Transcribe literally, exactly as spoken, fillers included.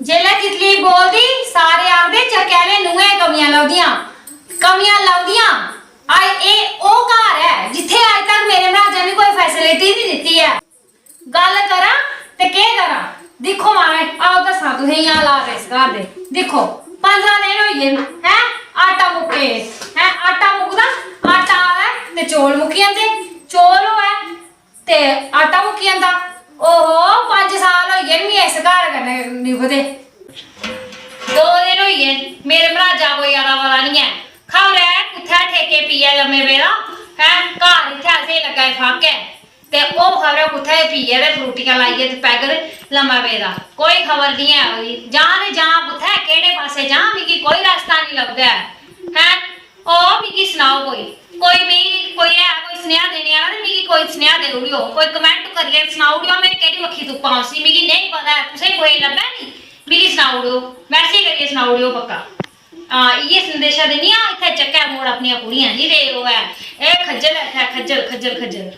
जेल्लै तितली बोलदी, सारे आखदे, "चक्कै आह्ले नूहें कमियां लभदियां, कमियां लभदियां।" अज्ज एह् ओह् घर ऐ जित्थै अज्ज तक मेरे मर्हाजै मिगी कोई फैसिलिटी निं दित्ती ऐ। गल्ल करां ते केह् करां? दिक्खो महाराज, आओ दस्सां तुसें गी हालात इस घर दे। दिक्खो, पंदरां दिन होई गे न, हैं? आटा मुक्के, हैं? आटा मुकदा, आटा आवै ते चौल मुक्की जंदे, चौल होऐ ते आटा मुक्की जंदा। ओहो, पंज साल होई गे न मिगी इस घर कन्नै निभदे। दो दिन होई गे न, मेरे मर्हाजा कोई अता पता निं ऐ। खबरै कुत्थै ठेके पीयै लम्मे पेदा, हैं? घर इत्थै असेंगी लग्गा दे फाकै। ते ओह् खबरै कुत्थै पीयै ते फ्रूटियां लाइयै ते पैग लम्मा पेदा, कोई खबर निं ऐ ओह्दी। जां ते जां कुत्थै, केह्ड़े पासै जां, मिगी कोई रस्ता निं लभदा ऐ। हैं? ओह् मिगी सनाओ कोई, कोई मिगी कोई है कोई सनेहा देने आह्ला ते मिगी कोई सनेहा देई ओड़ेओ, कोई कमैंट करियै सनाई ओड़ेओ, में केह्ड़ी बक्खी तुप्पां उसी, मिगी नेईं पता ऐ। तुसें कुसै गी लब्भै नी, मिगी सनाई ओड़ेओ, मैसेज करियै सनाई ओड़ेओ पक्का। हां, इ'यै संदेशा दिन्नी आं, इत्थै चक्कै मोड़ अपनियां कुड़ियां निं रेह् र'वै। एह् खज्जल ऐ इत्थै, खज्जल, खज्जल, खज्जल।